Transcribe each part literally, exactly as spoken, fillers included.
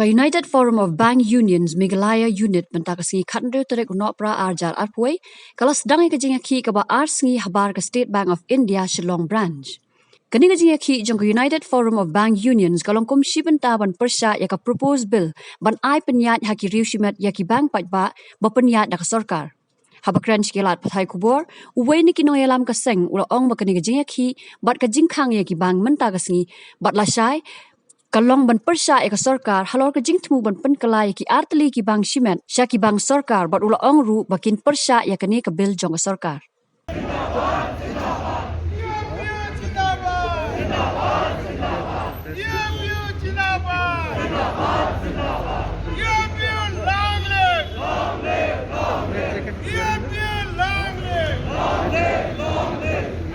Ka United Forum of Bank Unions Meghalaya Unit mynta ka sngi khathynriew tarik u Nohprah arhajar arphew wei ka la sdang ïa ka jingïakhih kaba ar sngi habar ka State Bank of India Shillong Branch. Kane ka jingïakhih jong ka United Forum of Bank Unions ka long kum shi bynta ban pyrshah ïa ka proposed bill ban ai pynïaid ha ki riew shimet ïa ki bank paidbah ba pynïaid da ka sorkar. Haba kren sha ki lad pathai khubor, uwei na ki nongïalam ka seng u la ong ba kane ka jingïakhih bad ka jingkhang ïa ki bank mynta ka sngi bad lashai ka long ban pyrshah ïa ka sorkar halor ka jingthmu ban pynkylla ïa ki artylli ki bank shimet sha ki bank sorkar bad u la ong ruh ba kin pyrshah ïa kane ka bill jong ka sorkar.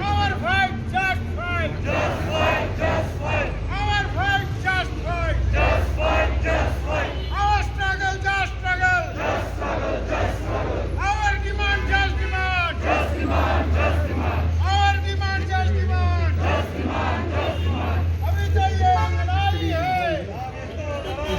Our fight, just fight. Just fight, just fight. Our fight, just fight. Just fight, just fight. Our struggle, just struggle. Just struggle, just struggle. Our demand, just demand. Just demand, just demand. Our demand, just demand. Just demand, just demand. अभी तो ये लड़ाई है।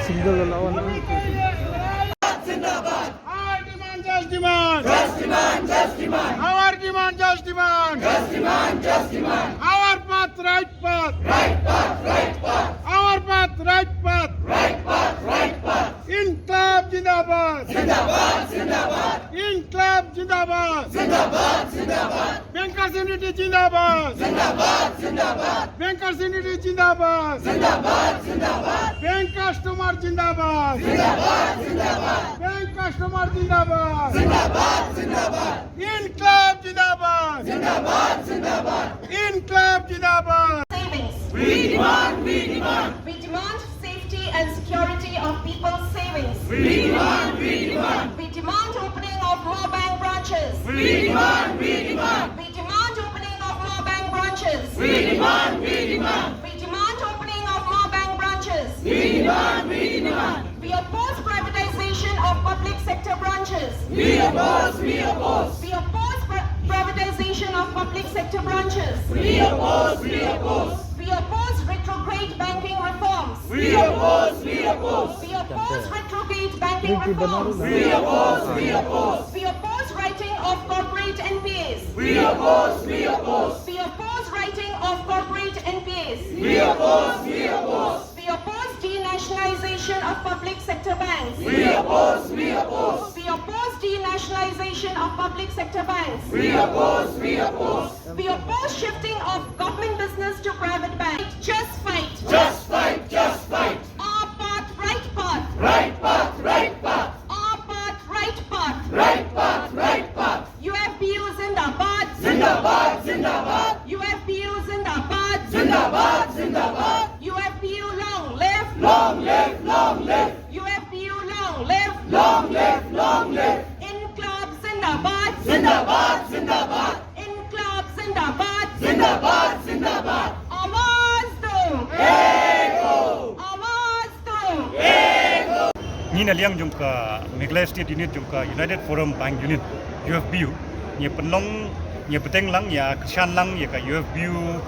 Single alone. अभी तो ये लड़ाई। Zindabad. Our demand, just demand. Just demand, just demand. Our demand, just demand. Just demand, just demand. Our path, right path. Right path, right path. Our path, right path. Right path, right path. Inqilab Zindabad. Zindabad, Zindabad. Inqilab Zindabad. Zindabad, Zindabad. Bankers Unity Zindabad. Zindabad, Zindabad. Bankers Unity Zindabad. Zindabad, Zindabad. Bank customer Zindabad. Zindabad, Zindabad. Bank customer Zindabad. Zindabad, Zindabad. Inqilab Zindabad. Zindabad, Zindabad. Inqilab Zindabad. Savings. We demand, we demand. We demand safety and security of people's savings. We demand, we demand. We demand opening of more bank branches. We demand, we demand. We demand opening of more bank branches. We demand, we demand. We demand opening of more bank branches. We demand, we demand. We oppose privatization of public sector branches. We oppose, we oppose. We oppose pri- privatization of public sector branches. We oppose, we oppose. We oppose retrograde banking reforms. We oppose, we oppose. We oppose retrograde banking reforms. We oppose, we oppose. We oppose writing of corporate N P As. We oppose, we oppose. We oppose writing of corporate N P As. We oppose, we oppose. We oppose denationalization of public sector banks. We oppose, we oppose. We oppose denationalization of public sector banks. We oppose, we oppose. We oppose shifting of government business to private banks. Just fight. Just fight, just fight. Our path, right path. Right path, right path. Our path, right path. Right path, right path. U F B U Zindabad. Zindabad, Zindabad. U F B U Zindabad. Zindabad, Zindabad. U F B U long live. Long live, long live. U F B U long live. Long live, long live. Inqilab Zindabad. Zindabad, Zindabad. Inqilab Zindabad. Zindabad, Zindabad. Awaaz do. Ek ho. Awaaz do. Ek ho. Ngi na liang jong ka Meghalaya State Unit jong ka United Forum Bank Unit, U F B U, ngi pynlong, ngi pyntheng lang, ngi kyrshan lang ïa ka U F B U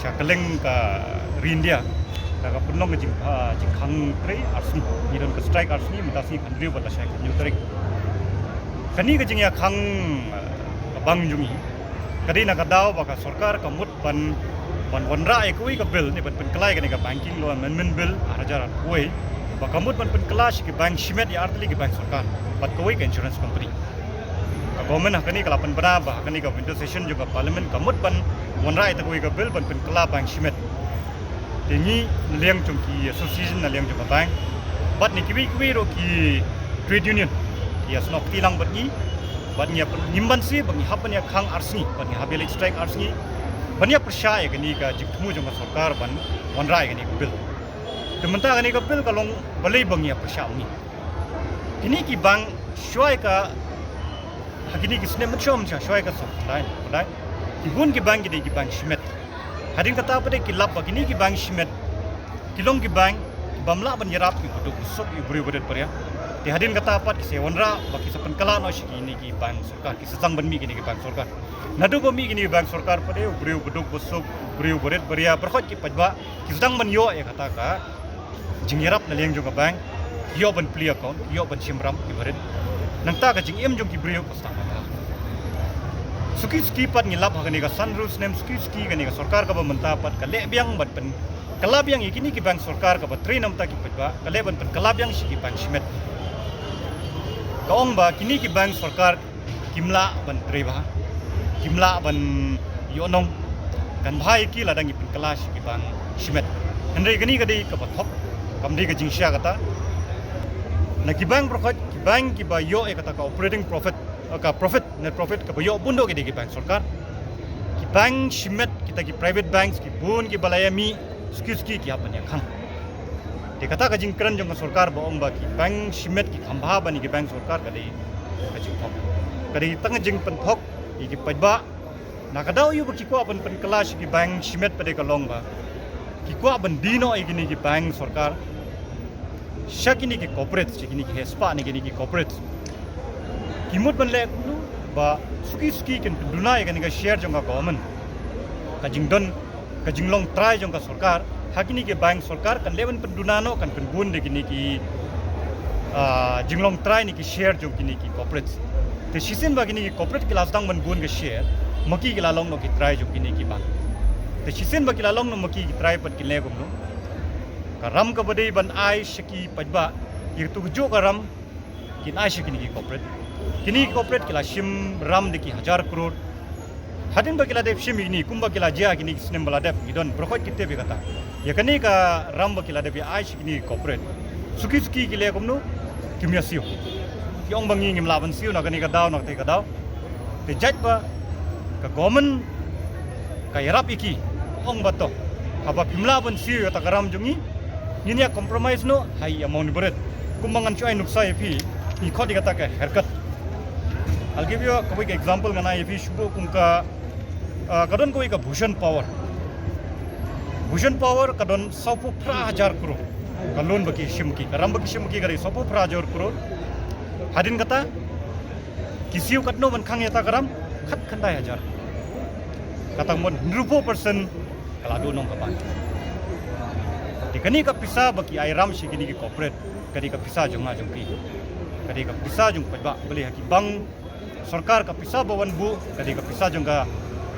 sha kylleng ka ri India da ka pynlong ka jing, ah, jingkhang trei ar sngi. Ngi don ka strike ar sngi, mynta sngi khathynriew bad lashai khathynñiew tarik. Kane ka jingïakhang, ah, ka bank jong ngi ka dei na ka daw ba ka sorkar ka mut ban, ban wanrah ïa kawei ka bill ne ban pynkylla ïa kane ka Banking Law Amendment Bill arhajar arphew wei ba ka mut ban pynkylla sha ki bank shimet ïa artylli ki bank sorkar bad kawei ka insurance company. Ka government ha kane ka la pynbna ba ha kane ka winter session jong ka Parliament ka mut ban wanrah ïa kawei ka bill ban pynkylla bank shimet. Te ngi na liang jong ki association, na liang jong ka bank bad ne kiwei kiwei ruh ki trade union ki ïasnoh kti lang bad ngi, bad ngi ïa pyn-, ngim banse ba ngi hap ban ïakhang ar sngi, bad ngi hap ïa leit strike ar sngi ban ïa pyrshah ïa kane ka jingthmu jong ka sorkar ban wanrah ïa kane ka bill. Te mynta kane ka bill ka long balei ba ngi ïa pyrshah ngi. Kine ki bank shuwa ïa ka, ha kine ki snem mynshuwa mynshuwa, shuwa ïa ka sawphew khyndai, khyndai, ki bun ki bank ki dei ki bank shimet. Hadien kata pat de ki lap ba kine ki bank shimet ki long ki bank ki bym lah ban ïarap ïa u baduk basuk, ïa u briew barit baria. Te hadien kata pat ki sa wanrah ba ki sa pynkylla noh sha kine ki bank sorkar, ki sa sdang ban mih kine ki bank sorkar. Naduh ba mih kine ki bank sorkar pat de u briew baduk basuk, u briew barit baria, baroh ki paidbah ki sdang ban ïoh ïa kata ka jingïarap na liang jong ka bank. ïoh ban plie account, ïoh ban shim ram ki barit. Nangta ka jingim jong ki briew ka sdang ban bha. Suki suki pat ngi lap ha kane ka san ruh snem, suki suki kane ka sorkar kaba mynta pat ka leh biang ban pynkylla biang ïa kine ki bank sorkar kaba trei namar ki paidbah, ka leh ban pynkylla biang sha ki bank shimet. Ka ong ba kine ki bank sorkar kim lah ban trei bha, kim lah ban ïoh nong, kan bha ïa ki lada ngi pynkylla sha ki bank shimet. Hynrei kane ka dei kaba thok, kam dei ka jingshisha kata. Na ki bank baroh, ki bank kiba ïoh ïa kata ka operating profit, ka profit, net profit kaba ïoh bun noh ki dei ki bank sorkar. Ki bank shimet, kita ki private banks, ki bun kiba la ïa mih, suki suki ki hap ban ïa khang. Te kata ka jingkren jong ka sorkar ba ong ba ki bank shimet ki kham bha ban ïa ki bank sorkar ka dei ka jingthok. Ka dei tang ka jingpynthok ïa ki paidbah. Na ka daw ïa ba ki kwah ban pynkylla sha ki bank shimet pat ka long ba ki kwah ban die noh ïa kine ki bank sorkar sha kine ki corporate, sha kine ki heh spah ne kine ki corporate. Ki mut ban leh kumno ba suki suki kin pynduna ïa kane ka share jong ka government. Ka jingdon, ka jinglong trai jong ka sorkar ha kine ki bank sorkar kan leh ban pynduna noh, kan pynbun da kine ki, ah, jinglong trai ne ki share jong kine ki corporate. Te shisien ba kine ki corporate ki la sdang ban bun ka share, ma ki ki la long noh ki trai jong kine ki bank. Te shisien ba ki la long noh ma ki ki trai pat kin leh kumno? Ka ram kaba dei ban ai sha ki paidbah, ïa tu ka juh ka ram kin ai sha kine ki corporate. Kine ki corporate ki la shim ram da ki hajar crore. Hadien ba ki la dep shim ïa kine, kumba ki la jia kine ki snem ba la dep, ngi don baroh ki tip ïa kata. Ïa kane ka ram ba ki la dep ïa ai sha kine ki corporate, suki suki ki leh kumno? Kim ïa siew. Ki ong ba ngi ngim lah ban siew na kane ka daw, na kata ka daw. Te jait ba ka government ka ïarap ïa ki, ong ba to, haba phim lah ban siew ïa kata ka ram jong ngi, ngin ïa compromise noh ha i amount barit. Kumba ngan shu ai nuksa ïa phi, ngi khot ïa kata ka haircut. I'll give you a quick example, ngan ai ïa phi shuh kum ka, ah, ka don kawei ka Bhushan Power. Bhushan Power ka don sawphew phra hajar crore ka loan ba ki shim ki, ka ram ba ki shim ki ka dei sawphew phra hajar crore. Hadien kata ki siew katno ban khang ïa kata ka ram? Khatkhyndai hajar. Kata ka mut hynriewphew percent ka la duh nong ka bank. Te kane ka pisa ba ki ai ram sha kine ki corporate, ka dei ka pisa jong nga jong phi. Ka dei ka pisa jong paidbah, balei ha ki bank sorkar ka pisa ba wan buh ka dei ka pisa jong ka,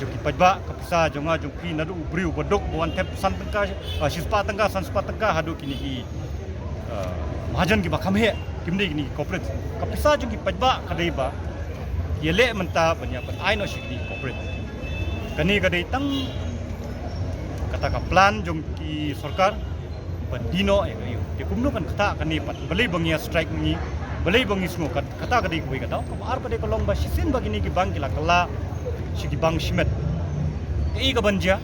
jong ki paidbah, ka pisa jong nga jong phi, naduh u briew ba duk ba wan thep san tyngka, ah, shispah tyngka, san spah tyngka, haduh kine ki, ah, mahajan kiba kham heh, kim dei kine ki corporate. Ka pisa jong ki paidbah ka dei ba ki leh mynta ban ïa ban ai noh sha kine ki corporate. Kane ka dei tang kata ka plan jong ki sorkar ban die noh ïa ka ïew. Te kumno kan ktah kane pat, balei ba ngi ïa strike ngi, balei ba ngi sngew kat, kata ka dei kawei ka daw. Kaba ar pat dei ka long ba shisien ba kine ki bank ki la kylla sha ki bank shimet, kaei kaban jia?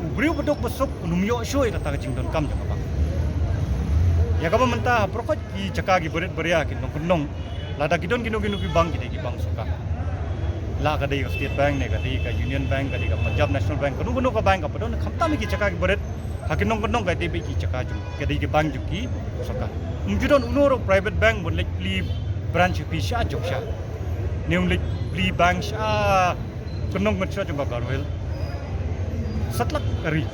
U briew ba duk ba suk un ym ïoh shuh ïa kata ka jingdonkam jong ka bank. Ïa kaba mynta ha baroh ki jaka ki barit baria ki nongkyndong, lada ki don kino kino ki bank ki dei ki bank sorkar. La ka dei ka State Bank ne ka dei ka Union Bank, ka dei ka Punjab National Bank, kano kano ka bank kaba don, khamtam ki jaka ki barit ha ki nongkyndong ka dei beit ki jaka jong, ka dei ki bank jong ki sorkar. Ym ju don uno ruh private bank ban leit plie branch phi sha jong sha, ne un leit plie bank sha kyndong kynsha jong ka Garo Hills. Satlak ka ri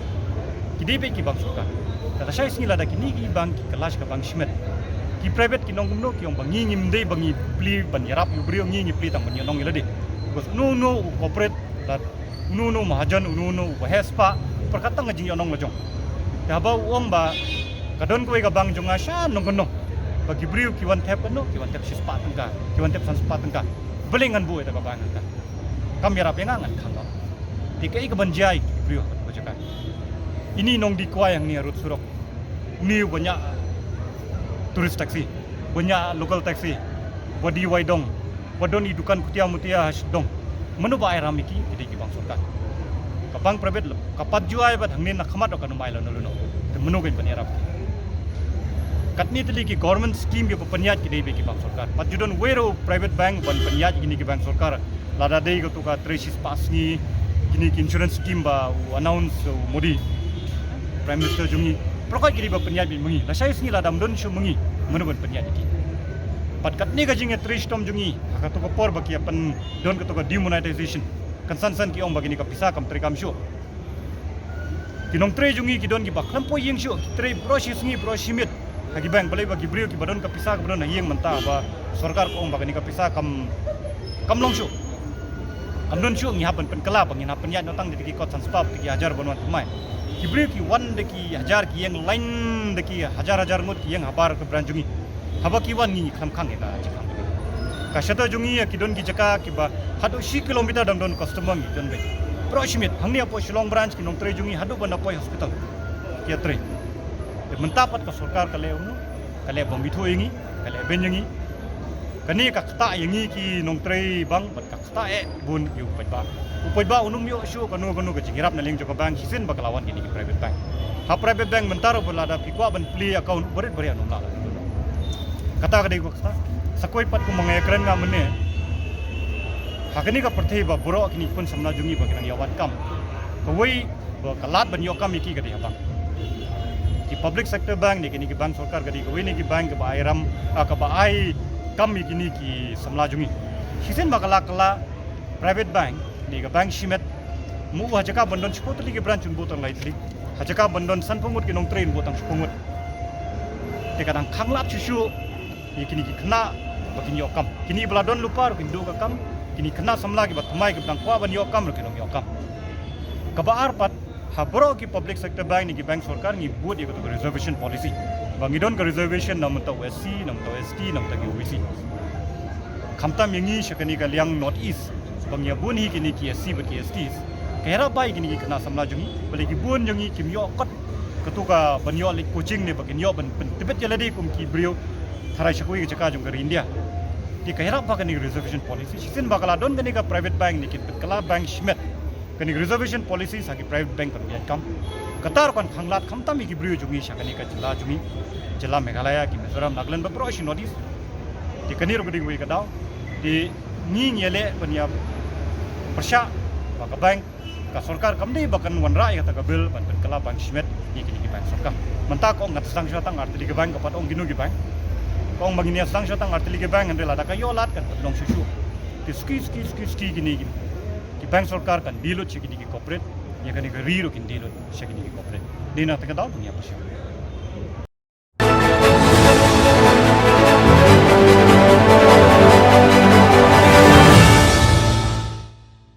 ki dei beit ki bank sorkar. Te lashai sngi lada kine ki bank ki kylla sha ka bank shimet, ki private ki nong kumno, ki ong ba ngi ngim dei ba ngi plie ban ïarap ïa u briew, ngi ngi plie tang ban ïoh nong ïa lade. Because uno uno u corporate, lada uno uno u mahajan, uno uno uba heh spah u pyrkhat tang ka jingïoh nong la jong. Te haba u ong ba ka don kawei ka bank jong nga sha nongkyndong, ba ki briew ki wan thep katno, ki wan thep shispah tyngka, ki wan thep san spah tyngka, balei ngan buh ïa kata ka bank hangta? Kam ïarap ïa nga, ngan khang noh. Te kaei kaban jia ïa ki briew ha kata ka jaka? Ini nongdie kwai hangne ha rud surok, une uba ñiah tourist taxi, uba ñiah local taxi, uba die wai dong, uba don i dukan khutia mutia ha sdong, mano ba ai ram ïa ki? Ki dei ki bank sorkar. Ka bank private la ka pat ju ai bad hangne na khmat ruh kan ym ai lano lano. Te mano kan ban ïarap? Katne tylli ki government scheme kiba pynïaid ki dei beit ki bank sorkar. Pat ju don uwei ruh u private bank ban pynïaid ïa kine ki bank sorkar. Lada dei kato ka trei shispah sngi, kine ki insurance scheme ba u announce u Modi, Prime Minister jong ngi, baroh ki dei ba pynïaid beit ma ngi. Lashai sngi lada ym don shuh ma ngi, mano ban pynïaid ïa ki? Pat katne ka jingïatrei shitom jong ngi ha kato ka por ba ki ïa pyndon kato ka demonetization, kan san san ki ong ba kine ka pisa kam trei kam shuh. Ki nongtrei jong ngi ki don kiba khlem poi ïing shuh, ki trei baroh shi sngi baroh shi miet. Ha ki bank, balei ba ki briew kiba don ka pisa kaba don ha ïing mynta ba sorkar ka ong ba kane ka pisa kam, kam long shuh. Kam don shuh, ngi hap ban pynkylla, ba ngin hap pynïaid noh tang da ki kot san spah, da ki hajar ban wan thymmai. Ki briew ki wan da ki hajar, ki ïeng line da ki hajar hajar ngut, ki ïeng habar ka branch jong ngi. Haba ki wan ngi, ngi khlem khang ïa ka jingkhang. Ka shutter jong ngi ïa ki don ki jaka kiba haduh shi kilometer dang don customer ngi don beit. Baroh shi miet, hangne hapoh Shillong branch ki nongtrei jong ngi haduh ban da poi hospital ki ïatrei. Te mynta pat ka sorkar ka leh kumno, ka leh bym ithuh ïa ngi, ka leh beiñ ïa ngi. Kane ka ktah ïa ngi ki nongtrei bank bad ka ktah eh bun ïa u paidbah. U paidbah un ym ïoh shuh kano kano ka jingïarap na liang jong ka bank shisien ba ka la wan kine ki private bank. Ha private bank mynta ruh ba lada phi kwah ban plie account barit barit un ym lah. Kata ka dei ka ktah. Sa kawei pat kum ma nga ïakren nga mynne, ha kane ka pyrthei ba baroh kine ki khun samla jong ngi ba ki nang ïa wad kam, kawei ba ka lad ban ïoh kam ïa ki ka dei ha bank. Ki public sector bank ne kine ki bank sorkar ka dei kawei ne ki bank kaba ai ram, ah, kaba ai kam ïa kine ki samla jong ngi. Shisien ba ka la kylla private bank ne ka bank shimet, mut ha jaka ban don shiphew tylli ki branch un buh tang lai tylli, ha jaka ban don sanphew ngut ki nongtrei un buh tang shiphew ngut. Te ka dang khanglad shuh shuh ïa kine ki khynnah ba kin ïoh kam. Kine ba la don lypa ruh kin duh ka kam, kine ki khynnah samla kiba thymmai kiba dang kwah ban ïoh kam ruh kin ym ïoh kam. Kaba ar pat, ha baroh ki public sector bank ne ki bank sorkar ngi bud ïa katu ka reservation policy. Ba ngi don ka reservation na bynta u S C, na bynta u S T, na bynta ki O B C. Khamtam ïa ngi sha kane ka liang North East, ba ngi ïa bun hi kine ki S C bad ki S Ts, ka ïarap ba ïa kine ki khynnah samla jong ngi, balei ki bun jong ngi kim ïoh kot katu ka ban ïoh leit coaching ne ba kin ïoh ban pyntbit ïa lade kum ki briew tharai sha kawei ka jaka jong ka ri India. Te ka ïarap ba kane ka reservation policy, shisien ba ka la don kane ka private bank ne kin pynkylla bank shimet, kane ka reservation policy sa ki private bank kan ïaid kam. Kata ruh kan khanglad khamtam ïa ki briew jong ngi sha kane ka jylla jong ngi, jylla Meghalaya, ki Mizoram, Nagaland, ba baroh shi North East. Te kane ruh ka dei kawei ka daw. Te ngi ngi ïaleh ban ïa pyrshah ba ka bank, ka sorkar kam dei ba kan wanrah ïa kata ka bill ban pynkylla bank shimet ïa kine ki bank sorkar. Mynta ka ong kan sdang shuwa tang ar tylli ki bank, ka pat ong kino ki bank. Ka ong ba ngin ïa sdang shuwa tang ar tylli ki bank, hynrei lada ka ïoh lad kan pynlong shuh shuh. Te suki suki suki suki kine ki, ki bank sorkar kan die lut sha kine ki corporate, ïa kane ka ri ruh kin die lut sha kine ki corporate. Dei na kata ka daw ban ïa pyrshah.